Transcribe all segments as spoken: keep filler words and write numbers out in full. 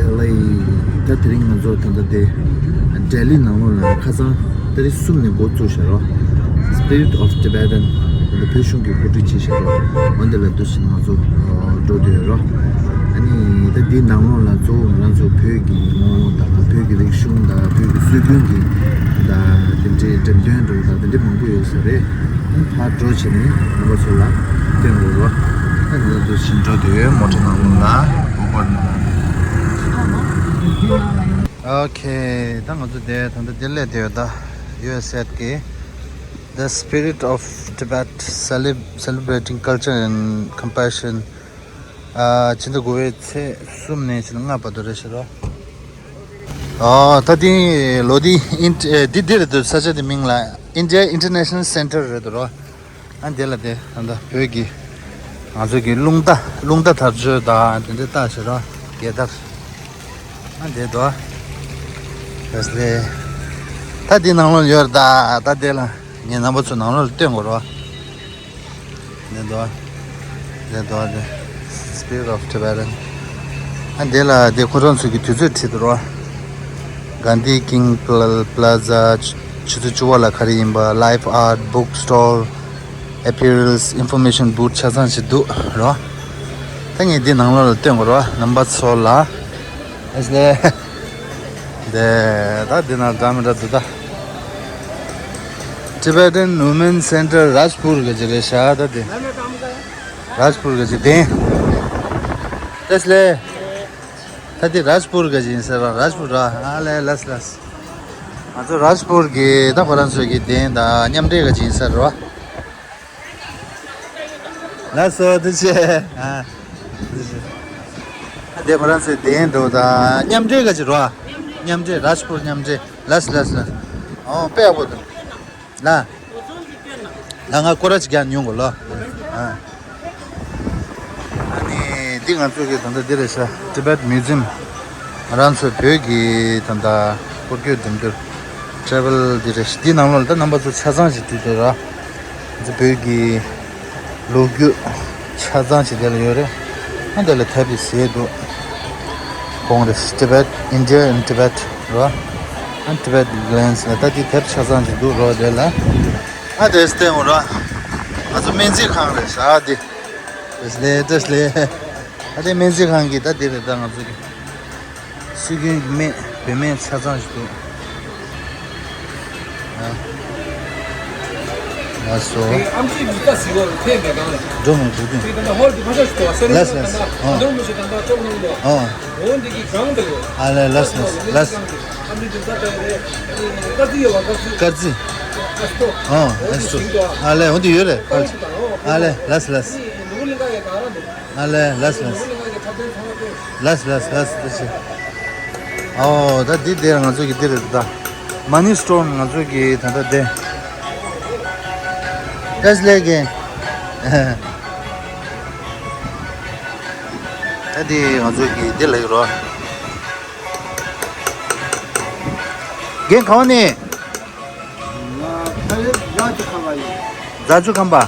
ལ་ཡིན། ད་དེ་རིང་ང་ཚོ་ད་ལྟ་དེ་ལྡི་ལི་ནང་ལོགས་ལ་ཁ་སང་ཏ་རིག་གསུམ་ནས་འགོ་བཙུགས་བཞག་རོགས། Spirit of Tibetan། ད་ལྟ་བོད་གཞུང་གིས་གོ་སྒྲིག་བྱས་བཞག་རོགས། འོན་ཏེ་ལ་འདུག་ཕྱིན་ང་ཚོ་འགྲོ་འདོད་ཡོད་རོགས། ཨ་ནི་ད་འདི་ནང་ལོགས་ལ་གཙོ་བོ་ང་རང་ཚོ་བོད་ཀྱི་ངོ་བོ་དང་བོད་ཀྱི་རིག་གཞུང་དང་བོད་ཀྱི་སྲོལ་རྒྱུན་གྱི་ད་དེ་འདྲའི་འགྲེམས་སྟོན་འདྲ་བོ་དང་དེ་འདྲའི་མང་པོ་ཡོད་ས་རེད། ཨ་ནི་ཕར་འགྲོ་བྱས་ནས་རྣམ་པ་ཚོ་ལ་སྟོན་དགོས་རོགས། ཨ་ནི་ད་འདུག་ཕྱིན་འགྲོ་འདོད་ཡོད། མོ་ཊ་ནང་ལོགས་ལ་འོ་བར་ནང་། ཨོ་ཁེ། ད་ང་ཚོ་དེ་ད་ལྟ་དེ་སླེབས་བསྡད་ཡོད། ད་ཡུ་ཨེས་ཨེ་གི་The Spirit of Tibet Celeb- Celebrating Culture and Compassion། ཨ། ཕྱི་ཟླ་དགུ་པའི་ཚེས་གསུམ་ནས་ཕྱི་ཟླ་ལྔ་བར་དུ་རེད་ཤག་རོ། ཨ། ད་དེ་ལོ་དེ་ཨིན་ཨེ་འདི་འདི་རེད་འདུག་ས་ཆ་དེ་མིང་ལ་India International Center རེད་འདུག་རོ། ཨ། འདི་ལ་དེ་ད་ལྟ་བོད་ཀྱི་ང་ཚོ་གི་རླུང་རྟ་རླུང་རྟ་དར་ལྕོག་དང་དེ་འདྲ་བཏགས་བྱས་རོ། རྒྱལ་དར། ཨ། འདི་འདུག་དེ་སླེ། ད་འདི་ནང་ལོགས་ཡོད་རེད། ད་ད་དེ་ལ་ངས་རྣམ་པ་ཚོ་ནང་ལོགས་ལ་སྟོན་དགོས་རོ། འདི་འདུག་འདི་འདུག་འདི། Spirit of Tibetan། ཨ། འདི་ལ་འདི་ཁོ་རང་ཚོ་གི་དུས་ཚོད་བྲིས་འདུག་རོ། Gandhi King Pla- Plaza། ཆུ་ཚོད་བཅུ་པ་ལ་ག་རེ་ཡིན་པ། Live Art Book Stall། Apparels། Information Booth ཆ་ཚང་ཞིག་འདུག་རོ། ད་ངས་འདི་ནང་ལོགས་ལ་སྟོན་དགོས་རོ། རྣམ་པ་ཚོ་ལ། ཨེ་སླེ། དེ་ད་འདི་ན་འདྲ་མི་འདྲ་འདུག་ད། Tibetan Women Center Rajpur ག་ཅི་རེད་ཤག་ད་དེ། Rajpur ག་ཅི་དེ། ཨེ་སླེ། ད་དེ་Rajpur ག་ཅི་ཡིན་ཟེར་ར། Rajpur ར། ཨ་ལེ་ལགས་ལགས། ང་ཚོ་Rajpur གི་ད་ཁོ་རང་ཚོའི་གི་དེ་ད་མཉམ་འབྲེལ་ག་ཅི་ཡིན་ཟེར་ར། ལགས་སོ། ཐུགས་རྗེ་ཆེ། ཨ། ཐུགས་རྗེ་ཆེ། ཨ། དེ་ཁོ་རང་ཚོའི་གདན་འདྲ་བོ་དང་མཉམ་འབྲེལ་ག་ཅི་རོ། མཉམ་འབྲེལ། རཱཇ་པུར་མཉམ་འབྲེལ། ལགས་ལགས་ལགས། ཨོ། དཔེ་ཡག་པོ་འདུག་ལ། ལ་ང་སྐོར་ར་ཅིག་རྒྱག་མྱོང་གོ་ལོ། ཨ། ཨ་ནི་འདི་ང་ཚོ་གི་ད་ལྟ་འདི་རེད་ཤག Tibet Museum། ང་རང་ཚོའི་བོད་ཀྱི་ད་ལྟ་སྐོར་སྐྱོད་འགྲིམ་འགྲུལ། Travel འདི་རེད། འདི་ནང་ལོགས་ལ་ད་རྣམ་པ་ཚོ་ཆ་ཚང་ཞིག་འདུག་དེ་ར། ང་ཚོ་བོད་ཀྱི་ལོ་རྒྱུས་ཆ་ཚང་ཞིག་དེ་ལ་ཡོད་རེད། ཨ། དེ་ལ་ཐབ་ཀྱི་ཟས་འདུག་གོང་རེད། Tibet India in Tibet ར། ཨ། Tibet Glens ལ་ད་འདི་ཐབ་ཆ་ཚང་ཞིག་འདུག་རོ་དེ་ལ། ཨ། དེ་སྟེང་འོ་ར། ང་ཚོ་སྨན་རྩིས་ཁང་རེད་ཤག་འདི། བཀྲ་ཤིས་བདེ་ལེགས། བཀྲ་ཤིས་བདེ་ལེགས། ཨ། དེ་སྨན་རྩིས་ཁང་གི་ད་འདི་རེད། ད་ང་ཚོ་གི་སྲོལ་རྒྱུན་གྱི་སྨན། བོད་སྨན་ཆ་ཚང་ཞིག་འདུག་ཨ། ལགས་སོ། ཨམ་ཆི་མི་ལྟ་ཟི་བོ་ཕེ་མེ་གང་ལ། འགྲོ་མི་འགྲོ་དུས། ད་ཧོལ་དུ་ཕ་ཤ་ཞིག་ཏོ་སེ་ལེ་ལགས་ལེ། ད་ཨ། འགྲོ་མི་ཤེས། ད་ད་ཅོག་ནང་དུ། ཨ། འོ་འདི་གི་གང་དུ། ཨ་ལེ། ལགས་ལགས་ལགས། ཨམ་ཆི་དུ་ད་ད་རེ། ཀ་རྩི་ཡོད་བ། ཀ་རྩི། ཀ་རྩི། ཨ། ཨེ་སོ། ཨ་ལེ། འོ་འདི་ཡོད་རེད། ཨ་ལེ། ལགས་ལགས། ཨ་ལེ། ལགས་ལགས། ལགས་ལགས་ལགས། ཨོ། ད་འདི་དེར་ང་ཚོ་གི་འདི་རེད་ད། Money Stone ང་ཚོ་གི་ད་ལྟ་དེ། བཀྲ་ཤིས་བདེ་ལེགས། ད་འདི་ང་ཚོ་གི་འདི་ལ་ཡོད་རོ། རྒན་ག་བ་ནས། ང་ད་རེས་རྫ་ཆུ་ཁམས་པ་ཡིན། རྫ་ཆུ་ཁམས་པ། ཨོ།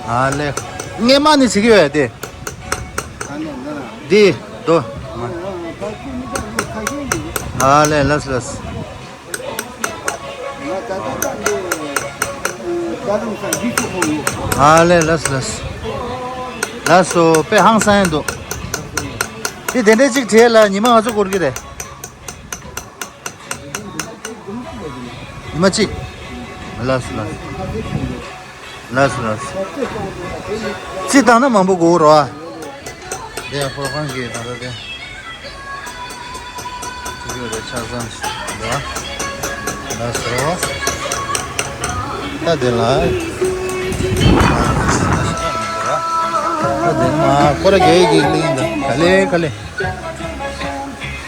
ཨ་ལེ། སྔས་མ་ནས་བྱེད་ཀྱི་ཡོད་དེ། ཨ་ནི་ན། འདི་དོ། ཨ་ད་ཁྱོད་མི་ད་ལོ་ཁ་ཤས་ཡིན། ཨ་ལེ། ལགས་ལགས། ང་ད་ལྟ་ད་འདི་རྫ་རམ་ས་འདི་ཆུ་ཁོ་ཡོད། ཨ་ལེ། ལགས་ལགས། ལགས་སོ། དཔེ་ཧང་སང་ཡང་འདུག་འདི་དེ་འདྲས་ཅིག་བྲིས་ལ་ཉི་མ་ང་ཚོ་འགོར་གི་རེད། ཉི་མ་གཅིག་ལགས་སོ་ལགས་སོ། ལགས་སོ་ལགས་སོ། རྩིས་བཏང་ན་མང་པོ་དགོས་རོ། དེ་ཡང་ཕོར་ཁང་གི་ད་ལྟ་དེ། ཅི་ཡོད་རེད། ཆ་ཚང་ཞིག་འདུག་ལགས་སོ། ད་དེ་ལ། ད་དེ་མ་ཁོ་ར་རྒྱ་ཡིག་གི་གླིང་ད་ག་ལེ་ག་ལེ།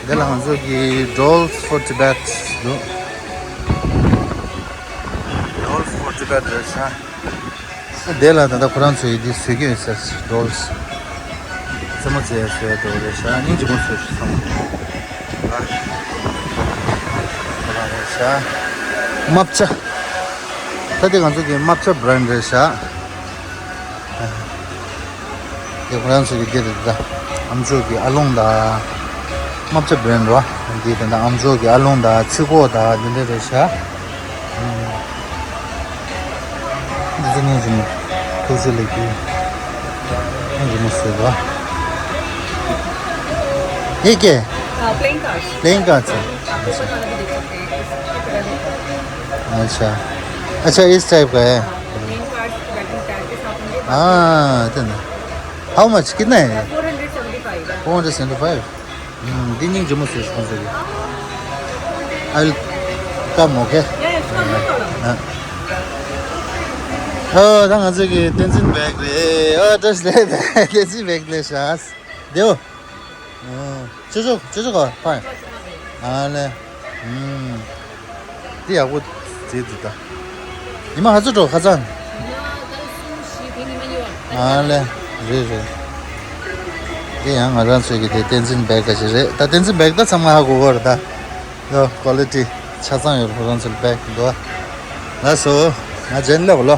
འདི་ལ་ང་ཚོ་གི་Dolls for Tibet འདུག Dolls for Tibet རེད་ཤག་དེ་ལ་ད་ལྟ་ཁོ་རང་ཚོའི་འདི་བཟོས་ཀྱི་ཡོད་ཟེར། Dolls རྩེད་མོ་རྩེ་ཡ་བཟོས་ཡ་དེ་རེད་ཤག་སྙིང་རྗེ་མོ་བཟོས་ཤག་ཚང་མ་རེད་ཤག་དམར་ཆ། ད་དེ་ང་ཚོ་གི་དམར་ཆ་brand རེད་ཤག་དེ་ཁོ་རང་ཚོ་གི་འདི་རེད། ད་ཨ་མཆོག་གི་ཨ་ལོང་ད། རྨ་བྱ་བན་རོ། འདི་ད་ལྟ་ཨམ་ཅོག་གི་ཨ་ལོང་དང་ཚི་ཀོ་དང་འདི་འདྲ་རེད་ཤག་འདི་ཚོ་སྙིང་རྗེ་མོ། ཐུགས་རྗེ་ལེགས་གི། སྙིང་རྗེ་མོ་ཟེར་རོ། ये क्या है? Playing cards. Playing cards है। आपको पता लगे देख सकते हैं। अच्छा। अच्छा, इस टाइप का है। प्लेइंग कार्ड्स वेलकम पैक के साथ होंगे। हाँ, इतना। How much? कितना है? Four hundred seventy five. Four hundred seventy five. ཨུམ། འདི་སྙིང་རྗེ་མོ་བཟོས་ཤག་ཁོང་ཚོ་གིས། I'll come, okay? Yeah, yeah, sure, no problem. ཨ། ཨོ། ད་ང་ཚོ་གི་བསྟན་འཛིན་བེག་རེད། ཨོ། བཀྲ་ཤིས་བདེ་ལེགས། བསྟན་འཛིན་བེག་ལེ་ཤག་འདིའོ། ཨོ། ཅོ་ཅོ། ཅོ་ཅོ་གོ། ཕ། ཨ་ལེ། ཨུམ། འདི་ཡག་པོ་བྱས་འདུག་ད། ཉི་མ་ག་ཚོད་འགྲོ་ཁ་སང་། ཨ་ལེ། རེད་རེད། འདི་ཡང་ང་རང་ཚོའི་གི་དེ་བསྟན་འཛིན་བེག་ག་ཞིག་རེད་ད། བསྟན་འཛིན་བེག་ད་ཚང་མ་ཧ་གོ་གི་རེད་ད། ཡོ། ཀོ་ལི་ཊི་ཆ་ཚང་ཡོད། ཁོ་རང་ཚོའི་བེག་འདུག་ལགས་སོ། ང་རྗེས་ལབ་ལོ།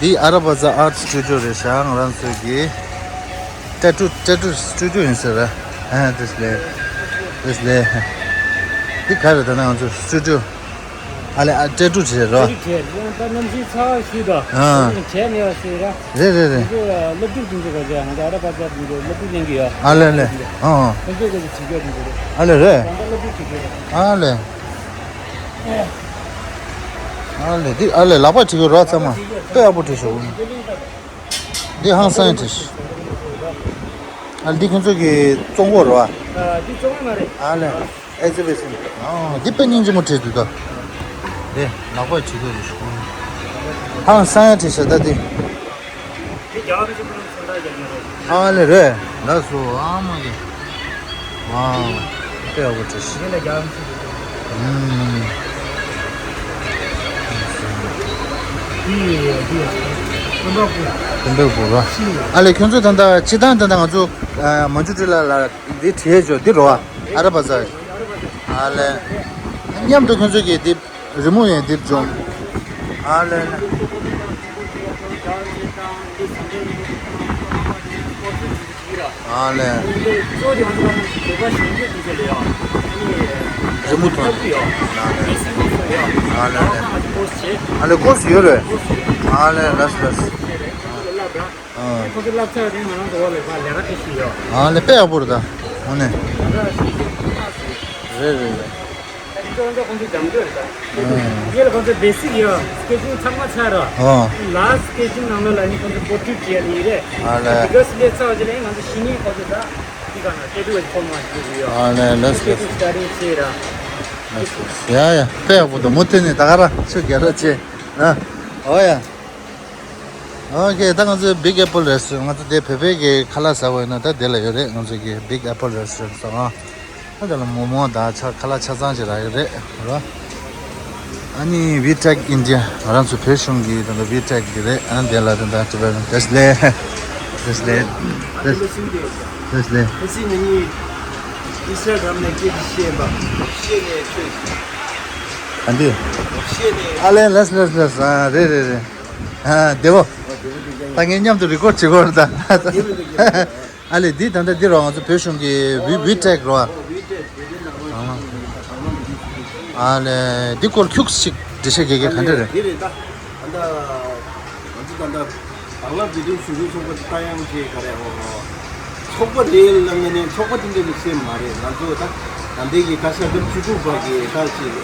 འདི་ཨ་ར་བ་ཛ་ཨར་སི་ཊུ་ཌི་ཡོ་རེད་ཤག་ང་རང་ཚོའི་གི་ཊེ་ཊུ། ཊེ་ཊུ་སི་ཊུ་ཌི་ཡོ་ཡིན་ཟེར་ར། ཨ། བཀྲ་ཤིས་བདེ་ལེགས། བཀྲ་ཤིས་བདེ་ལེགས། འདི་ག་རེད། ད་ནང་ང་ཚོ་སི་ཊུ་ཌི་ཡོ། ཨ་ལེ། ཨ། ཊེ་ཊུ་བྱེད་རོ། ཊེ་ཊུ་བྱེད། ད་གནམ་གཤིས་ཚ་བ་ཞིག་དང་། ཨ། བྱས་མེད་པ་ཞིག་ར། རེད་རེད་རེད། ང་ཚོ་སློབ་ཕྲུག་དེ་ཚོ་ག་ཚོད་ང་ཚོ་ཨ་ར་བ་ཛ་དེ་ཚོ་སློབ་ཕྲུག་ལེན་གི་ཡོད། ཨ་ལེ་ཨ་ལེ། ཨ་ཨ། ཁོང་ཚོས་ག་ཚོད་བྲིས་ཀྱི་ཡོད་དེ་ཚོ་རེད། ཨ་ལེ་རེད། ད་ལྟ་སློབ་ཕྲུག་བྲིས་ཀྱི་ཡོད་རེད། ཨ་ལེ། ཨ་ལེ། འདི་ཨ་ལེ། ལག་པ་བྲིས་ཀྱི་རོ་ཚང་མ། དཔེ་ཡག་པོ་བྲིས་ཤག་འདི་ཧང་སང་བྲིས་ཤག་ཨ་ལེ། འདི་ཁོང་ཚོ་གི་བཙོང་སྒོ་རེད་པ། ཨ། འདི་བཙོང་ཡ་མ་རེད། ཨ་ལེ། ཨེག་ཛི་བི་ཤན། ཨོ། འདི་དཔེ་སྙིང་རྗེ་མོ་བྲིས་འདུག་ད། འདི་ལག་པས་བྲིས་དགོས་རེད་ཤག་ཧང་སང་ཡ་བྲིས་ཤག་ད་འདི། འདི་རྒྱ་གར་ཕྱི་པོ་ལ་སེམས་ཐག་རྒྱག་ཡ་རེད། ཨ་ལེ་རེད། ལགས་སོ། ཨ་མ་གི། ཝའོ། དཔེ་ཡག་པོ་བྲིས་ཤག་འདི་ལ་རྒྱ་གར་ཕྱི་པོ། ཨུམ། འདི་ཡོད་ཡ། འདི་ཡོད། སྟོན་པ་པོ། སྟོན་པ་པོ་ར། ཨ་ལེ། ཁྱོད་ཚོ་ད་ལྟ་སྤྱིར་བཏང་ད་ལྟ་ང་ཚོ་ཨ་མན་ཇུ་ཊི་ལ་ལ་འདི་བྲིས་ཡོད་འདི་རོ། ཨ་ར་བ་ཛ། ཨ་ལེ། མཉམ་དུ་ཁྱོད་ཚོ་གིས་འདི་རི་མོ་ཡང་འདིར་སྦྱོང་། ཨ་ལེ་ལེ། ཨ་ལེ། རི་མོ་མཐོང་། ཨ་ལེ་ལེ། ཨ་ལེ། ཀོར་སི་ཡོད་རེད། ཨ་ལེ། ལགས་ལགས། ཨ། ཁོ་ཚོ་བསླབ་ཚར་རིང་ང་རང་ཚོ་འོག་ལ་ཕར་ལས་ཀ་དེ་ཞིག་ཡོད། ཨ་ལེ། དཔེ་ཡག་པོ་རེད་ད། འོ་ནས། རེད་རེད་རེད། ཁོ་ཚོ་ཁོ་ཚོ་རྒྱབ་སྐྱོར་རེད་ད། ཨ། ཡེ་ལ་ཁོ་ཚོ་བེ་སིག་ཡོད། སི་ཀེ་ཅིང་ཚང་མ་ཚར་རོ། ཨ། ལཱསི་སི་ཀེ་ཅིང་ནང་ལོགས་ལ་ནི་ཁོ་ཚོ་པོར་ཊི་རེཊ་བྱས་ནི་རེད། ཨ་ལེ། ཕི་གར་སི་ལས་ཚར་བ་ཅིག་ལ་ནི་ང་ཚོ་ཤི་ནི་ཁོ་ཚོ་ད། དེ་ག་ན་ཏེ་ཏུ་བ་ཁོ་མ་ཞིག་ཡོད། ཨ་ལེ། ལགས་ལགས། ཡ་ཡ། དཔེ་ཡག་པོ་འདུག་མུ་མཐུད་ནས་ད་ག་རང་ཚོ་རྒྱལ་ར་ཆེ། ཨ། འོ་ཡ། ཨོ་ཁེ། ད་ང་ཚོའི་Big Apple Restaurant། ང་ཚོ་དེ་བོད་པའི་གི་ཁ་ལག་ཟ་བ་ཡིན་ན་ད་དེ་ལ་ཡོད་རེད། ང་ཚོའི་གི་Big Apple Restaurant ཟེར་ཨ། ད་དེ་ལ་མོག་མོག་དང་ཆ་ཁ་ལག་ཆ་ཚང་ཅིག་རག་གི་རེད་རོ། ཨ་ནི་We Tech India། ང་རང་ཚོ་བོད་གཞུང་གི་ད་ལྟ་We Tech་གི་རེད། ཨ་ནི་དེ་ལ་ད་ལྟ་བཀྲ་ཤིས་བདེ་ལེགས། བཀྲ་ཤིས་བདེ་ལེགས། བཀྲ་ཤིས་བདེ་ལེགས། ཨ་འདི། ཨ་ལེ། ལགས་ལགས་ལགས། ཨ། རེད་རེད་རེད། ཨ། བདེ་པོ། ད་ངས་མཉམ་དུ་རི་ཀོཌ་བྱེད་དགོས་རེད་ད། ཨ་ལེ། འདི་ད་ལྟ་འདི་རོ། ང་ཚོ་བོད་གཞུང་གི་We We Tech་རོ། ཨ་ལེ། འདི་སྐོར་ཁྱུག་ཅིག་འགྲེལ་བཤད་རྒྱག་གི། ག་འདྲ་རེད། འདི་རེད་ད། ད་ལྟ་ང་ཚོ་ད་ལྟ་དྭང་བླངས་བོད་དོན་ཞུ་སྐུལ་ཚོགས་པ་ལྟ་ཡང་ཅེས་ག་རེ་ཧོ། ཚོགས་པ་རེད་ལབ་ན་ནི་ཚོགས་པ་དེ་འདྲ་ནི་སེམས་མ་རེད། ང་ཚོ་ད་ད་ལྟའི་གི་བཀའ་ཤག་སྐབས་བཅུ་དྲུག་པ་གི་ད་ཅིག་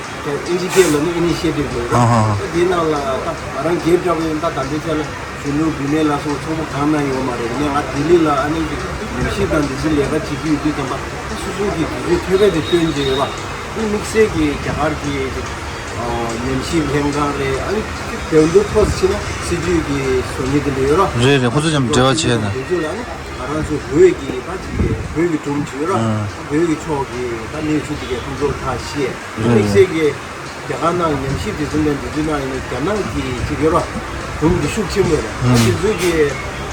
ཨིན་ཇི་སྐད་ལ་ནི་ཨི་ནི་ཤི་ཨེ་ཊིབ་ལབ་རེད། ཨ་ཧ་ཧ། ད་དེའི་ནང་ལ་ད་ང་རང་སྒེར་འདྲ་པོ་ཡིན། ད་ད་ལྟའི་ཆ་ལ་གཞོན་ནུ་བུད་མེད་ལ་སོགས་ཚོགས་པ་གང་ན་ཡོད་མ་རེད། ངས་ང་ལྡི་ལི་ལ་ཨ་ནི་ཉམས་ཞིབ་དང་འདི་ཚོའི་ལས་ཀ་བྱེད་ཀྱི་ཡོད་དུས་ཙམ་པ་ད་སོ་སོ་གི་དུས་ཚོད་ཐོལ་པ་དེ་བཏོན་བྱས་ཡོད་པ། དམིགས་བསལ་གྱི་རྒྱ་གར་གྱི་ཉམས་ཞིབ་ལྷན་ཁང་རེད། ཨ་ནི་དེ་འདུག་ཐོག་ཕྱིན་ན་སྲིད་ཇུས་ཀྱི་བཟོ་ཉེས་དེ་འདྲ་ཡོད་ར། རེད་རེད། ཁོ་ཚོ་མཉམ་འབྲེལ་བ་བྱས་ན། དེ་ཚོ་ལ་ཨ་ནི་ང་རང་ཚོ་བོད་ཀྱི་ད་ཅིག་གི་བོད་ཀྱི་སྒྲུང་བྲིས་ར། ཨ། བོད་ཀྱི་ཕྱོགས་ཀྱི་ད་གནས་ཚུལ་དེ་གའི་ཁོང་ཚོར་ཁ་བཤད། རེད་དམིགས་བསལ་གྱི་རྒྱ་གར་ནང་ཉམས་ཞིབ་དེ་ཚོ་ནས་འདི་ཚོའི་ནང་ཡིན་ན་རྒྱ་ནག་གི་ཅིག་ཡོད་ར། སྒྲུང་འདི་ཤུགས་ཆེན་པོ་རེད། ཨ་ཨ་དེ་ཚོའི་གི་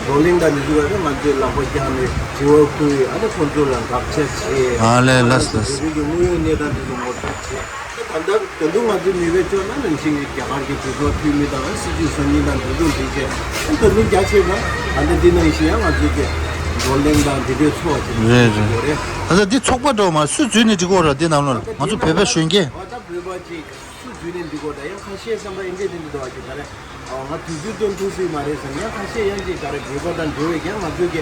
བགྲོ་གླེང་དང་འདི་ཚོ་ལ་ང་ཚོས་ལག་པ་བརྐྱངས་ནས་དྲི་བ་ཕུལ། ཨ་ནི་ཁོང་ཚོ་ལ་དགག་བྱ་བྱས། ཨ་ལས། ལགས་ལགས། བོད་ཀྱི་དངོས་ཡོད་གནས་སྟངས་འདི་ཚོ་ངོ་སྤྲོད་བྱས། ད་ལྟ་ད་དུང་ང་ཚོའི་ནུས་པའི་ཕྱོགས་ན་ནང་བཞིན་གྱི་རྒྱ་གར་གྱི་གྲོས་ཚོགས་འཐུས་མི་དང་སྲིད་ཇུས་བཟོ་མཁན་དང་འདུ་འཛོམས་འགྲིག་བྱས། ད་དུང་རྒྱ་ཆེ་ན་ད་ལྟ་འདི་ནང་བཞིན་ཡང་ང་ཚོའི་གི་ བགྲོ་གླེང་དང་དེ་འདྲའི་ཚོགས་བྱེད་རེད་རེད། ཡོད་རེད། ད་ལྟ་འདི་ཚོགས་པ་འདྲ་བོ་མ་སུ་འཛུལ་ནས་འགྲིག་གོ་ར། འདི་ནང་ལོགས་ང་ཚོ་བོད་པ་གཞོན་སྐྱེས། ཨ་ད་བོད་པ་ཅིག་སུ་འཛུལ་ནས་འགྲིག་གོ། ད་ཡང་ཁ་ཤས་བསམ་པ་ཨིན་འདྲས་དེ་འདྲ་འདུག་བ་ཅིག་ག་རེ། ང་དུས་ཚོད་སྟོན་ཐུབ་སྲིད་མ་རེད་ཟེར་ན། ཡང་ཁ་ཤས་ཡང་ཅིག་ག་རེ་བོད་པ་དང་འབྲེལ་བའི་ཀྱང་ང་ཚོའི་གི་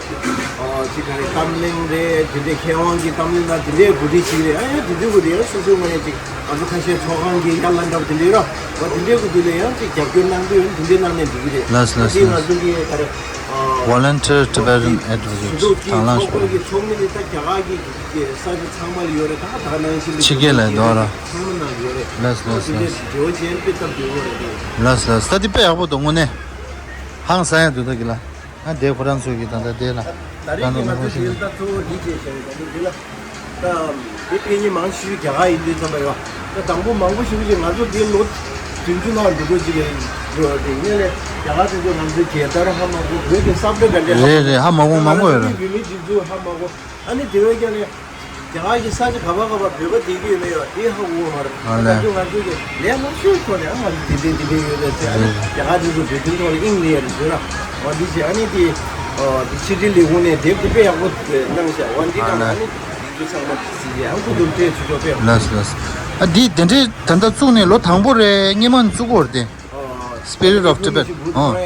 ཅིག་ག་རེ་གཏམ་གླེང་རེད། དེ་འདྲའི་མཁས་དབང་གི་གཏམ་གླེང་དང་དེ་འདྲའི་གོ་སྒྲིག་ཞིག་རེད། ཨ་ཡང་དེ་ཚོའི་གོ་སྒྲིག་ཡང་སོ་སོའི་ངོས་ནས་ཅིག་ང་ཚོ་ཁ་ཤས་ཚོགས་ཁང་གི་ཡར་ལངས་གྲབས་དེ་འདྲའི་རོགས་བ་དེ་འདྲའི་གོ་སྒྲིག་ལ་ཡང་ཅིག་རྒྱབ་སྐྱོར་གནང་འདོད་ཡོད་ན་དེ་འདྲའི་གནང་ནས་འགྲིག་གི་རེད། ལགས་སོ་ལགས་སོ། དེ་ང་ཚོ་གི་ག་རེ། Volunteer Tibetan Advocacy དང་བླངས་ཞུ་བ་རེད། ཚོགས་མི་ནི་ད་རྒྱ་གར་གྱི་གི་ས་ཆ་ཚང་མ་ལ་ཡོད་རེད། ད་ད་ནང་བཞིན་ཕྱི་རྒྱལ་ལ་འདུག་ར། ཚང་མ་ནང་ཡོད་རེད། ལགས་སོ་ལགས་སོ། དེ་འདྲའི་འབྲེལ་བ་ཅན་དཔེ་སྟབས་བདེ་བོ་རེད། ལགས་སོ་ལགས་སོ། ད་དེ་དཔེ་ཡག་པོ་འདུག་དངོས་གནས། ཧང་སང་ཡག་འདུག་ད་གི་ལ། ཨ་དེ་ཁོ་རང་ཚོ་གི་ད་ལྟ་དེ་ལ། ད་རེས་ཀྱི་ང་ཚོ་དེ་ད་གཙོ་བོ་འདི་བྱས་བྱས་ད་འདི་ལ། ད་དེ་ཕན་ཉེ་མང་ཤོས་རྒྱ་གར་ཡིན་དུས་ཙམ་པ་ཡོད། ད་དང་པོ་མང་པོ་ཞིག་ཅིག་ང་ཚོ་དེ་ལོ་བདུན་ཅུ་ལྷག་འགྲོ་འགྲོ་ཅིག་ཡོད་རེད། དེ་ངས་ལས་རྒྱ་གར་དེ་ཚོ་ང་ཚོའི་རྒྱལ་དར་ཧ་མ་གོ། བོད་ཀྱི་ས་བཀྲ་ག་འདྲ་ཧ་མ་གོ། རེད་རེད། ཧ་མ་གོ་མང་པོ་ཡོད་རེད། བོད་མི་འདི་ཚོ་ཧ་མ་གོ། ཨ་ནི་དེ་བས་ཀྱང་ནས་རྒྱ་གར་གྱི་ས་ཆ་ག་པར་ག་པར་བོད་པ་བསྡད་ཀྱི་ཡོད་མེད་ཡོད་དེ་ཧ་གོ་གི་མ་རེད། ཨ་ལས། ད་ང་ཚོ་ང་ཚོ་གི་ལས་སླ་ཤོས་ཐོག་ནས་ཨ་ང་ཚོ་དེ་འདྲས་དེ་འདྲས་ཡོད་རེད་ཟེར། ཨ་ནི་རྒྱ་གར་དེ་ཚོ་བོད་དོན་ཐོག་ལ་དབྱིངས་ལེན་ཡ་རེད་ཟེར་ར། འོ་འདི་བྱས་ཨ་ནི་དེ་འོ་དེ་ཕྱི་དྲིལ་ལས་ཁུངས་ནས་དེབ་དེ་དཔེ་ཡག་པོ་གནང་ཤག་འོ་འདི་ཨ་གང་ལས། ཨ་ནི་དེ་ཚོ་ཚང་མ་གཟིགས་ཡ་ཨ་ཁུ་དུམ་ཁྲེ་ཆུ་ཚོགས་དཔེ་ཡག་པོ། ལགས་སོ་ལགས་སོ། ཨ་འདི་དེ་འདྲས་ད་ལྟ་བཙུགས་ནས་ལོ་དང་པོ་རེད། སྔོན་མ་ནས་བཙུགས་ཡོད་རེད་དེ། Spirit of Tibet། ཨོ།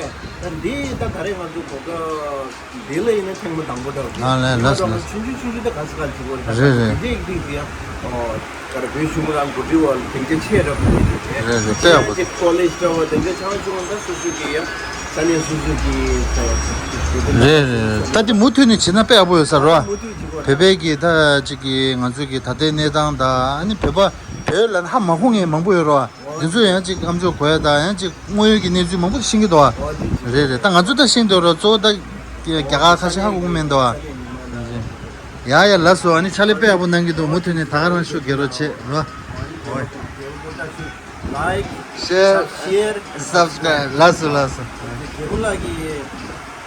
འདི་ད་ག་རེ་ང་ཚོ་གོ་སྐབས་འདི་ལ་ཡིན་ན་ཐེངས་མ་དང་པོ་འདྲ་བོ། ཨ་ལས། ལགས་སོ་ལགས་སོ། ཆུང་ཆུང་ཆུང་ཆུང་ད་ག་ས་ག་ལ་བྱེད་དགོས་རེད། རེད་རེད། འདི་འདི་འདི་ཡང་ཨོ་ག་རེ་བོད་གཞུང་རང་གོ་སྒྲིག་འོག་ལ་དེང་ཆ་ཆེ་འདྲ་པོ་རེད། རེད་རེད། དཔེ་ཡག་པོ་འདུག་ཀོ་ལེཇ་འདྲ་བོ་དེ་འདྲ་ཆུང་ཆུང་ད་སོ་སོ་གི་ཡང་ས་གནས་སོ་སོ་གི་ད་རེད་རེད། ད་དེ་མུ་མཐུད་ནས་བྱེད་ན་དཔེ་ཡག་པོ་ཡོད་ས་རེད་བ། མུ་མཐུད་བྱེད་དགོས་རེད། བོད་པའི་གི་ད་ཅིག་གི་ང་ཚོའི་གི་ད་ལྟའི་གནས་སྟངས་ད་ཨ་ནི་བོད་པ་བོད་ལ་ཧ་མ་གོ་མཁན་མང་པོ་ཡོད་རེད་བ། འདི་ཚོ་ཡང་ཅིག་ཨམ་ཅོག་གོ་ཡ་དང་ཡང་ཅིག་དངོས་ཡོད་ཀྱི་གནས་ཚུལ་མང་པོ་ཤེས་ཀྱི་འདུག་བ། རེད་རེད། ད་ང་ཚོ་ད་ཤེས་འདུག་ར། གཙོ་བོ་ད་རྒྱ་གར་ཁ་ཤས་ཧ་གོ་གི་མེད་འདུག་བ། ཡ་ཡ་ལགས་སོ། ཨ་ནི་ཕྱག་ལས་དཔེ་ཡག་པོ་གནང་གི་འདུག་མུ་མཐུད་ནས་ད་ག་རང་ཤུགས་རྒྱག་རོགས་བྱེད་རོགས། Like, share, subscribe. ལགས་སོ་ལགས་སོ། རྒྱལ་པོ་ལགས་ཀྱི་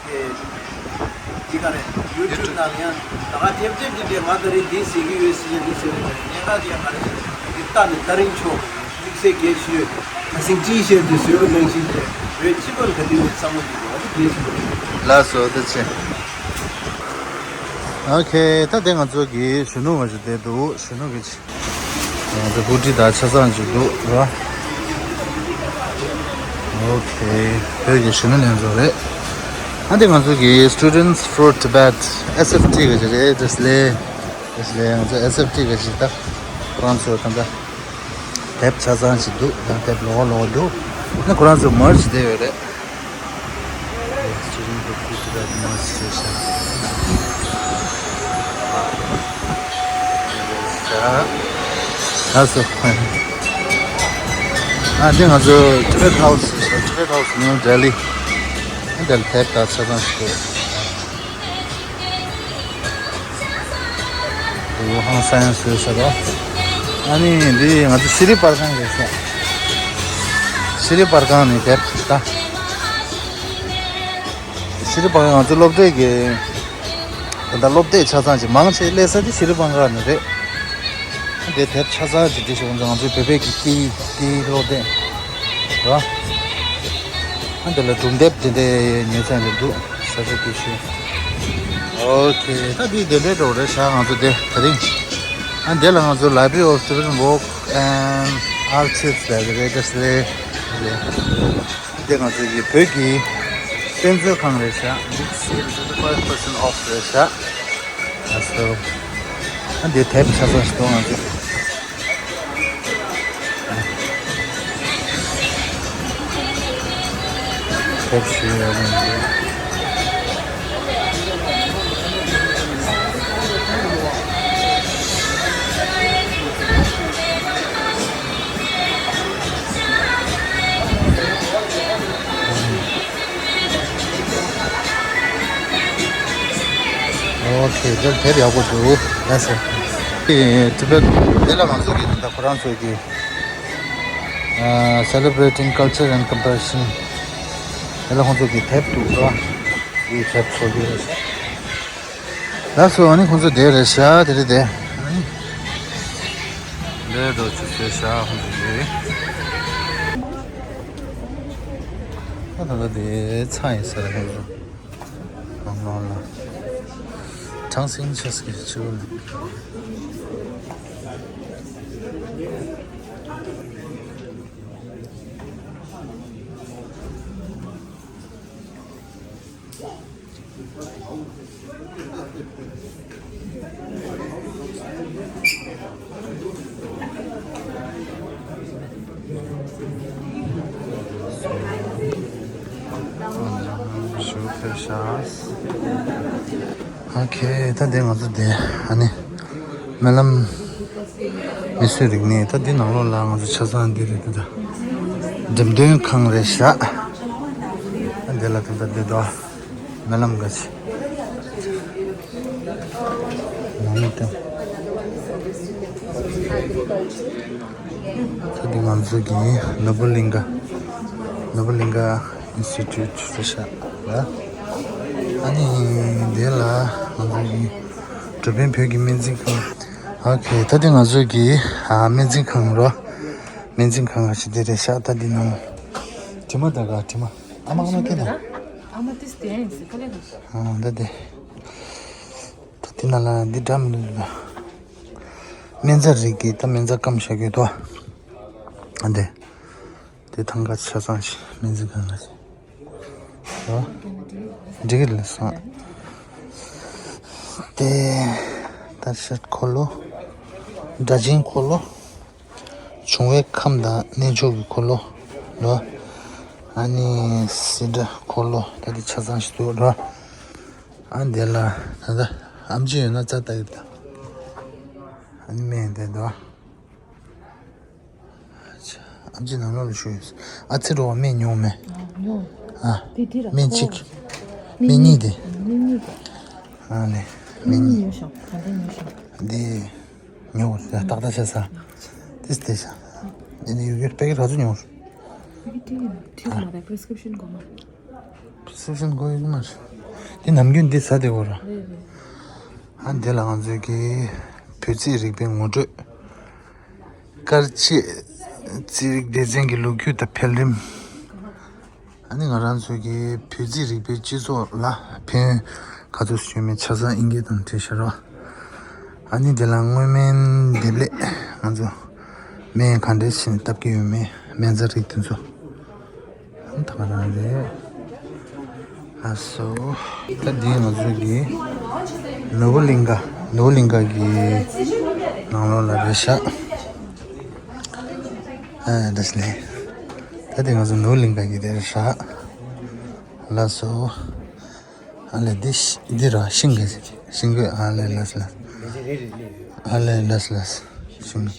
དེ་ག་རེ་ཡུ་ཊུབ་ནང་ཡང་ད་ག་ཐེབས་ཐེབས་ཀྱི་དེ་ང་ད་རེས་འདི་ཟེར་གྱི་ཡོད་ཟེར་གྱི་འདུག་ཟེར་བ་ཉེན་ཁ་དེ་ཡང་ག་རེ་ཟེར་གྱི་ད་ནི་ད་རིང་ཆོག་དམིགས་བསལ་རྒྱས་ཤོས་ཁ་སེང་ཅིའི་ཤེས་དུ་བཟོས་པ་ནང་བཞིན་དེ་བོད་སྤྱི་པར་ག་དུས་ནས་བསམ་བློ་འདི་དགོས་པ་དེ་རྒྱས་ཤོས། ལགས་སོ། ཐུགས་རྗེ་ཆེ། ཨོ་ཁེ། ད་དེ་ང་ཚོ་གི་གཞོན་ནུ་ང་ཚོ་བསྡད་འདུག་གཞོན་ནུ་གི་ང་ཚོ་སྐུ་དྲིན་དང་ཆ་ཚང་ཅིག་འདུག་ར། ཨོ་ཁེ། བོད་ཀྱི་གཞོན་ནུ་ལྷན་ཚོགས་རེད། ཨ་འདི་ང་ཚོ་གི་Students for Tibet S F T ག་ཅིག་རེད། དེ་སླེ། དེ་སླེ་ང་ཚོ་S F T ག་ཅིག་ད་ཁོ་རང་ཚོ་ད་ལྟ་དེབ་ཆ་ཚང་ཅིག་འདུག་ཡང་དེབ་ལོག་ལོག་འདུག་ན་ཁོ་རང་ཚོ་མར་ཅིག་བསྡད་ཡོད་རེད། Student for Tibet མར་ཅིག་བྱས་ཤག་ལགས་སོ། ཨ་འདི་ང་ཚོ་Tibet House ཟེར། Tibet House New Delhi། ཨ་འདི་ལ་དེབ་ད་ཆ་ཚང་ཞིག་འདུག་འདུག་ཧང་སང་བཟོས་ས་རེད། ཨ་ནི་འདི་ང་ཚོ་ཤེས་རིག་པར་ཁང་རེད་ཤག་ཤེས་རིག་པར་ཁང་ནས་དེབ་ད། ཤེས་རིག་པར་ཁང་ང་ཚོ་སློབ་གྲྭའི་གི་ད་ལྟ་སློབ་དེབ་ཆ་ཚང་ཅིག་མང་ཆེ་སླེབས་ས་དེ་ཤེས་རིག་པར་ཁང་ནས་རེད། དེ་དེབ་ཆ་ཚང་ཅིག་འབྲི་ཤོག་ང་ཚོའི་བོད་པའི་གི་སྐད་ཡིག་སྐད་ཡིག་སློབ་དེབ་ར། ཨ་འདི་ལ་སྒྲུང་དེབ་དེ་འདྲའི་ཉོ་ཚན་རེད་འདུག་ས་ཆ་དེ་ཤོད། ཨོ་ཁེ། ད་འདི་དེ་འདྲའི་འགྲོ་རེད་ཤག་ང་ཚོ་དེ་དེ་རིང་། ཨ་འདི་ལ་ང་ཚོ་Library of Tibetan Work and Archives ལབ་ཀྱི་རེད། དེ་སླེ་རེད། འདི་ང་ཚོ་གི་བོད་ཀྱི་དཔེ་མཛོད་ཁང་རེད་ཤག Book sale twenty five percent off རེད་ཤག་ཨ་སོ། ཨ་འདི་དེབ་ཆ་ཚང་ཞིག་འདུག་ང་ཚོ། དེབ་ཞིག་ཡོད་རེད། ཨོ་ཁེ། དེབ་དེབ་ཡག་པོ་འདུག་ལགས་སོ། དེ་ཊི་བེཊ་དེ་ལ་ང་ཚོ་གི་ད་ཁོ་རང་ཚོ་གི་ཨ་Celebrating Culture and Compassion དེ་ལ་ཁོང་ཚོ་གི་དེབ་འདུག་ར། དེ་དེབ་ཚོ་གི་རེད། ལགས་སོ། ཨ་ནི་ཁོང་ཚོ་དེ་རེད་ཤག་དེ་རེད་དེ། ཨ་ནི་དེ་འགྲོ་ཆུ་ཚོད་ཤག་ཁོང་ཚོ་དེ། ད་ད་ད་དེ་ཚ་ཡིན་ས་རེད་ཁོང་ཚོ། ལོང་ལོང་ལ། ཐང་སིང་ཆེ་སི་ཆུ། ཞུ་ཕེབས་ཤག་ཨོ་ཁེ། ད་དེ་ང་ཚོ་དེ་ཨ་ནི་སྨོན་ལམ། མི་གསོད་རིག་གནས། ད་འདི་ནང་ལོགས་ལ་ང་ཚོ་ཆ་ཚང་འདི་རེད། འདི་ད་འགྲེམས་སྟོན་ཁང་རེད་ཤག་ཨ་འདི་ལ་ད་ལྟ་འདི་དོ་སྨོན་ལམ་ག་ཚི་ནང་མི་དང་། ད་འདི་ང་ཚོ་གི་ནོར་བུ་གླིང་ག་ནོར་བུ་གླིང་ག་ཨིན་སི་ཊི་ཊུཊ་རེད་ཤག་ཨ་ནི་འདི་ལ་ང་ཚོ་གི་འགྲོ་ཕན་བོད་ཀྱི་སྨན་རྩིས་ཁང་། ཨོ་ཁེ། ད་འདི་ང་ཚོ་གི་ཨ་སྨན་རྩིས་ཁང་རོ། སྨན་རྩིས་ཁང་ང་ཞིག་འདི་རེད་ཤག་ད་འདི་ནང་དྲི་མ་ད་ག་དྲི་མ་ཨ་མ་ཨ་མ་ཁྱེད་དང་། ཨ་མ་ཏིས་དེ་ཡིན་སི་ཁ་ལེ་རེད། ཨ་ད་འདི། ད་འདི་ནང་ལ་འདི་འདྲ་མི་འདུག་ད། སྨན་རྩིས་རིགས་ཀྱི་ད་སྨན་རྩིས་སྐམ་བྱ་རྒྱུ་དོ། ཨ་འདི། དེ་ཐང་ག་ཆ་ཚང་ཞིག་སྨན་རྩིས་ཁང་ལ་ཞིག་ཨོ། འགྲིག་གི་རེད་སོང་། དེ་ད་ཤར་འཁོར་ལོ། སྒྲ་གཅན་འཁོར་ལོ། འབྱུང་བའི་ཁམས་དང་གནས་མཆོག་གི་འཁོར་ལོ། ལོ། ཨ་ནི་སིལ་སྒྲ་འཁོར་ལོ། ད་དེ་ཆ་ཚང་ཞིག་འདུག་ལོ། ཨ་འདི་ལ་ད་ལྟ་ཨམ་ཆི་ཡོད་ན་རྩ་ལྟ་ཡོད་ད། ཨ་ནི་སྨན་དེ་འདུག་ཨམ་ཆི་ནང་ལོགས་ལ་བཞུགས་ཡོད། ཨ་ཙི་རོ་བ་སྨན་ཉོ་མེད། ཨ་ཉོ། ཨ་དེ་དེ་ར་སྨན་གཅིག་སྨན་གཉིས་དེ། སྨན་གཉིས་དེ། ཨ་ལེ་སྨན་གཉིས་ཉོ་ཤོག་ག་འདྲ་ཉོ་ཤོག་དེ་ཉོ་ཏག་ཏག་བྱས་ས། དེ་སྟེ་ཤ། དེ་ནི་ཡོད་ཡོད་པེ་ཀེ་ཊི་ག་ཚོད་ཉོ། པེ་ཀེ་ཊི་ཡིན་ན་ཁྲིག་མ་རེད། པི་རི་སི་ཀི་རིབ་ཤན་དགོས་མ། པི་རི་སི་ཀི་རིབ་ཤན་དགོས་ཡོད་མ་རེད། དེ་ནམ་རྒྱུན་འདི་ཟ་བདེ་བོ་ར། རེད་རེད། ཨ་འདི་ལ་ང་ཚོས་ཀྱི་བོད་རྩིས་རིག་པའི་ངོ་སྤྲོད། དཀར་ཆས་རྩིས་རིག་སྡེ་ཚན་གྱི་ལོ་རྒྱུས་དང་འཕེལ་རིམ། ཨ་ནི་ང་རང་ཚོ་གི་བོད་རྩིས་རིག་པའི་སྤྱི་ཚོགས་ལ་ཕན་ཡོན་ག་ཚོད་བྱུང་མིན་ཆ་ཚང་དབྱིན་སྐད་དང་བྲིས་ཤག་རོ། ཨ་ནི་དེ་ལ་སྔོན་སྨན་འདེབས་ལས་ང་ཚོ་སྨན་ག་འདྲས་བྱས་ནས་བཏབ་ཀྱི་ཡོད་མེད་སྨན་རྩིས་རིག་དེ་ཚོ། ཨ་ནི་ད་ག་རང་རེད། ཨ་སོ། ད་འདི་ང་ཚོ་གི་ནོར་བུ་གླིང་ག་ནོར་བུ་གླིང་ག་གི་ནང་ལོགས་ལ་རེད་ཤག་ཨ་འདྲ་ཞིག་ལས། ད་འདི་ང་ཚོ་ནོར་བུ་གླིང་ག་གི་དེ་རེད་ཤག་ལགས་སོ། ཨ་ལས་འདི་ཤི་འདི་ར་ཤིང་གི་ཤིང་གི་ཨ་ལས་ལགས་ལགས། ཨ་ལས་ལགས་ལགས་ཤིང་།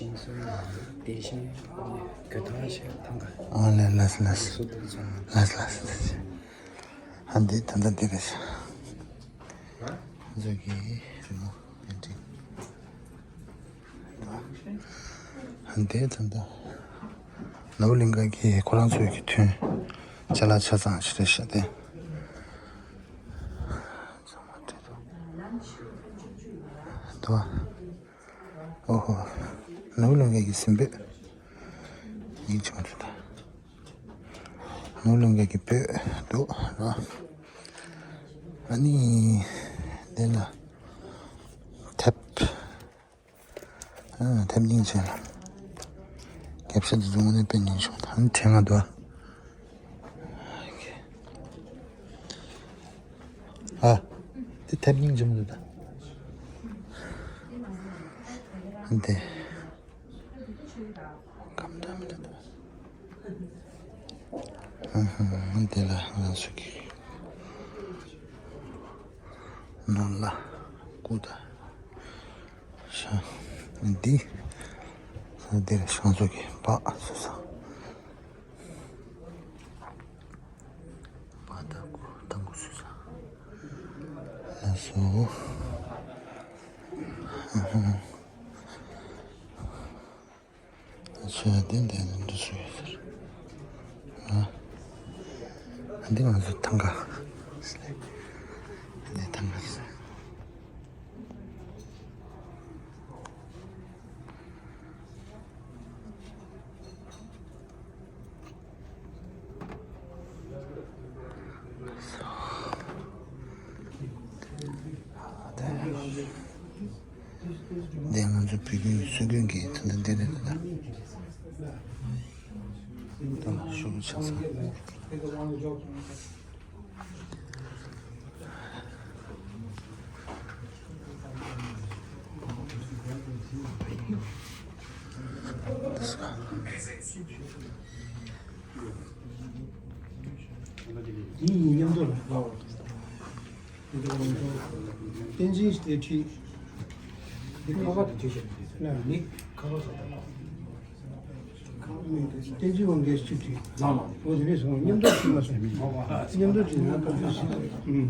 ཨ་ལས་ལགས་ལགས། ལགས་ལགས་ལགས། ཨ་འདི་ད་ལྟ་འདི་རེད་ཤག་ང་ཚོ་གི་རི་མོ་པེན་ཊིང་། ཨ་འདི་ད་ལྟ་ནོར་བུ་གླིང་ག་གི་ཁོ་རང་ཚོའི་གི་ཐུན་ཅ་ལག་ཆ་ཚང་ཞིག་རེད་ཤག་དེ། དོ། ཨོ་ཧོ། ནོར་བུ་གླིང་ག་གི་སྲིན་པོ། ཡིན་ཆོག་འདུག་ད། ནོར་བུ་གླིང་ག་གི་སྤོས་འདུག་ར། ཨ་ནི། དེ་ལ། ཐེབས། ཨ་ཐེབས་སྙིང་རྗེ་ལ། རྒྱབ་ཤ་དེ་ཚོ་དངོས་གནས་དཔེ་སྙིང་རྗེ་མོ་ད། ཨ་ནི་ཕྲེང་བ་འདུག་ཨ། དེ་ཐེབས་སྙིང་རྗེ་མོ་འདུག་ད། ཨ་དེ། ཁམས་འདྲ་མི་འདྲ་འདུག་ཨ་ཧ་དེ་ལ་ང་ཚོ་གི་ནོར་ལ་སྐུ་དང་ཤ་འདི་ས་འདིར་ཤང་ཚོ་གི་པགས་སུ་ས་པགས་དང་སྐུ་དང་སྐུ་སུ་ས་ལ་སོ། ཨ་ཆོས་ལྡན་ལྡན་ནས་འདུ་སུ་ཡོད་ཟེར། ཨ་འདི་ང་ཚོ་ཐང་ག་འདི་ཐང་ག་ཟེར། བོད་ཁྱིམ་སྲོལ་རྒྱུན་གྱི་ད་ལྟ་འདི་རེད་ད། ད་ལ་ཤུགས་ཆགས་སོང་། དེ་ཡིན་མཉམ་དུ་ལ། བསྟན་འཛིན་ཞེས་བྲིས། འདི་ཁ་པར་དུ་བྲིས་ཤག་ན་མི་ཁ་པར་ཟ། བསྟན་འཛིན་དབང་རྒྱལ་ཞེས་བྲིས། འོ་དེ་རེད་སོང་། མཉམ་དུ་བྲིས་མ་སོང་། མཉམ་དུ་བྲིས་ན་ཁ་པར་ཟ། ཨུམ།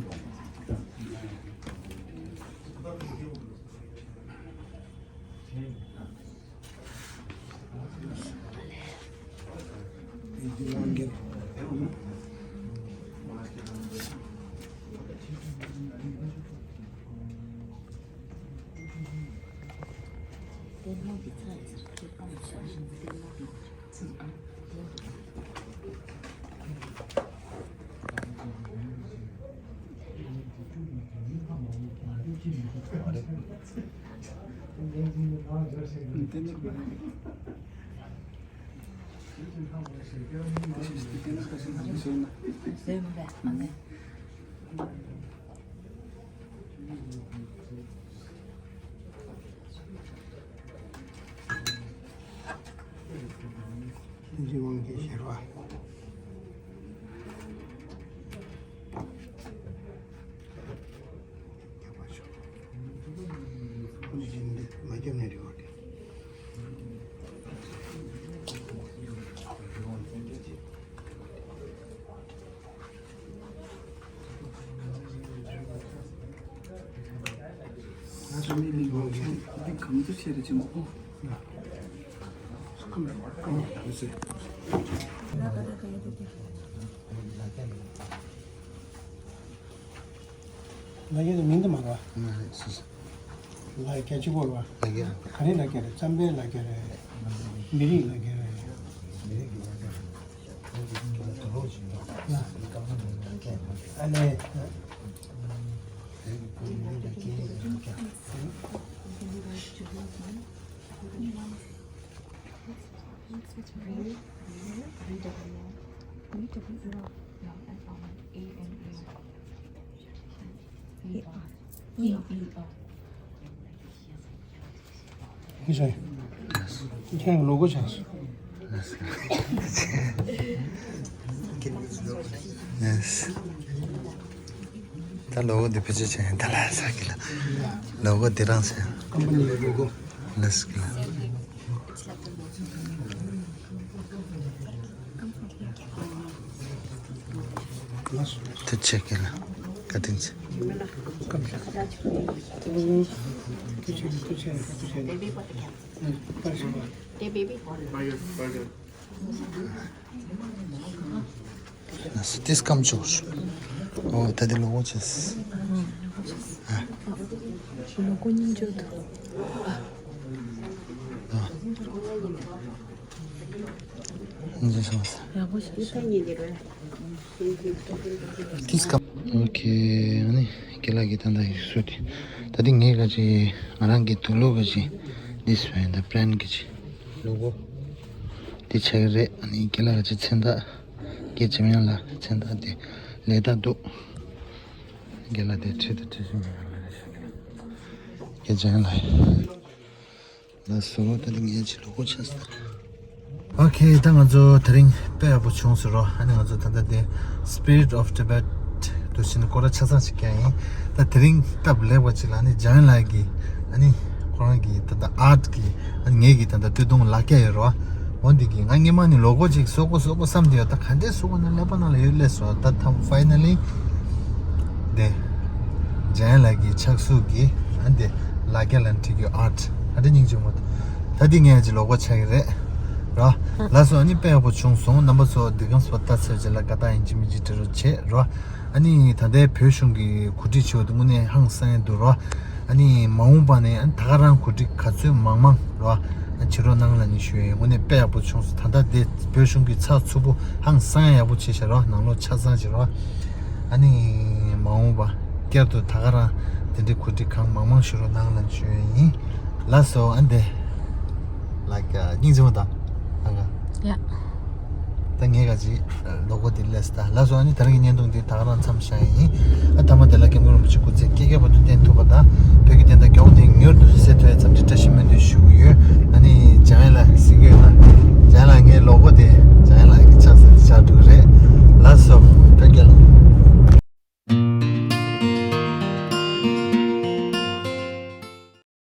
ང་ཚོ་མི་ལི་ཡོང་མཁན་འདི་གང་འདྲ་བྱས་རེད་ཅེས་མ་གོ། ལ་རྒྱ་དེ་མིང་དུ་མ་ར། ལ་རྒྱ་གཅིག་པོ་ར། ལ་རྒྱ། ག་རེ་ལ་རྒྱ་རེད། རྩམ་པའི་ལ་རྒྱ་རེད། མི་རིགས་ལ་རྒྱ་རེད། མི་རིགས་ཀྱི་ལ་རྒྱ་རེད། ཨ་ལེ། ཁྱེད་ལོ་གོ་ཆགས་སོང་། ད་ལོ་གོ་འདི་ཕལ་ཆེར་བྱས་ད་ལ་ས་གི་ལ་ལོ་གོ་འདི་རང་ཟེར། ལས་གི་ལ། ཐུགས་རྗེ་ཆེ་ལ། བཀའ་དྲིན་ཆེ། ཏིས་ཀམ་ཆོར། ཨོ་ད་དེ་ལོ་ཆེས། ལོ་གོ་སྙིང་རྗེ་འདུག་ཨ། ཡག་པོ་ཞིག་ཏིས་ཀམ། ཨོ་ཁེ། ཨ་ནི་ཁྱེད་ལ་གི་ད་ལྟ་ཡིག་གཟུགས་དེ། ད་དེ་ངས་ག་ཅི་ང་རང་གི་དུག་ལོག་ག་ཅི། This one the brand ག་ཅི། ལོ་གོ། དེ་ཆགས་ཀྱི་རེད། ཨ་ནི་ཁྱེད་ལ་ག་ཅི་མཚན་རྟགས། ཁྱེད་འཇམ་དབྱངས་ལགས་མཚན་རྟགས་དེ་ལས་རྟགས་འདུག་ཁྱེད་ལ་དེ་ཁྲིད་དུ་ཁྲིད་བཞིན་ཡོད་རེད། ཁྱེད་འཇམ་དབྱངས་ལགས། ལགས་སོ། ད་དེ་ངས་ཅི་ལོ་གོ་ཆགས་སོང་། ཨོ་ཁེ། ད་ང་ཚོ་དེ་རིང་དཔེ་ཡག་པོ་བྱུང་སོང་རོ། ཨ་ནི་ང་ཚོ་ད་ལྟ་དེ་Spirit of Tibet དུ་ཕྱིན་སྐོར་ར་ཆ་ཚང་ཞིག་ཀྱང་ཡིན། ད་དེ་རིང་སྟབས་ལེགས་པ་ཅིག་ལ་ཨ་ནི་འཇམ་དབྱངས་ལགས་ཀྱིས་ཨ་ནི་ཁོ་རང་གི་ད་ལྟ་ཨར་ཊི་གི་ཨ་ནི་ངེད་ཀྱི་ད་ལྟ་སྟོད་ཐུང་ལག་སྐྱེལ་ཡོད་རོ། འོ་འདི་གི་ང་སྔོན་མ་ནི་ལོ་གོ་ཅིག་བཟོ་དགོས་བཟོ་དགོས་བསམ་བསྡད་ཡོད། ད་ག་འདྲས་བཟོ་དགོས་ན་ཀླད་པ་ནང་ལ་ཡོད་སླེབས་སོང་། ད་ཐམ་finally དེ་འཇམ་དབྱངས་ལགས་ཀྱི་ཕྱག་གཟུགས་ཀྱི་ཨ་ནི་དེ་ལག་སྐྱེལ་ལ་འཁྲིད་རྒྱུ་ཨར་ཊི་ཨ་འདྲས་སྙིང་རྗེ་མོ། ད་འདི་ངས་ཅིག་ལོ་གོ་ཆགས་ཀྱི་རེད་རོ། ལགས་སོ། ཨ་ནི་དཔེ་ཡག་པོ་བྱུང་སོང་། རྣམ་པ་ཚོ་འདི་གམ་སྤོ་ལྟ་ཚོད་ཅིག་ལ་དགའ་རྟགས་ཡིན་གཅིག་མིན་གཅིག་འབྲི་རོགས་བྱེད་རོ། ཨ་ནི་ད་ལྟའི་བོད་གཞུང་གི་གོ་སྒྲིག་བྱས་པ་དེ་དངོས་གནས་ཧང་སང་ཡ་འདུག་རོ། ཨ་ནི་མ་འོངས་པ་ནས་ཨ་ནི་ད་ག་རང་གོ་སྒྲིག་ག་ཚོད་མང་མང་རོ། ཨ་བྱེད་རོགས་གནང་ལབ་ནས་ཞུ་ཡ་ཡིན། དངོས་གནས་དཔེ་ཡག་པོ་བྱུང་སོང་། ད་ལྟ་དེ་བོད་གཞུང་གི་ཚགས་ཚུད་པོ་ཧང་སང་ཡ་ཡག་པོ་བྱས་ཤག་རོ། ནང་ལོགས་ཆ་ཚང་བྱེད་རོ། ཨ་ནི་མ་འོངས་པ་བསྐྱར་དུ་ད་ག་རང་དེ་འདྲའི་གོ་སྒྲིག་གང་མང་མང་ཞུ་རོགས་གནང་ལབ་ནས་ཞུ་ཡ་ཡིན། ལགས་སོ། ཨ་འདི་ལགས་སྙིང་རྗེ་མོ་དང་ཨ་ག་ཡ། ད་ངས་ག་ཅིག་ལོ་གོ་དེ་ལས་ད་ལགས་སོ། ཨ་ནི་ད་རང་གི་བརྙན་ཐུང་དེ་ད་ག་རང་མཚམས་བཞག་ཡིན། ཨ་ཐ་མ་དེ་ལ་སྐྱབས་མགོན་རིན་པོ་ཆེ་སྐུ་ཚེ་བསྐལ་བརྒྱའི་བར་དུ་བརྟན་ཐུབ་པ་དང་བོད་ཀྱི་བདེན་མཐའ་མགྱོགས་དེ་མྱུར་དུ་གསལ་ཐུབ་ཡ་ཙམ་གྱི་བཀྲ་ཤིས་སྨོན་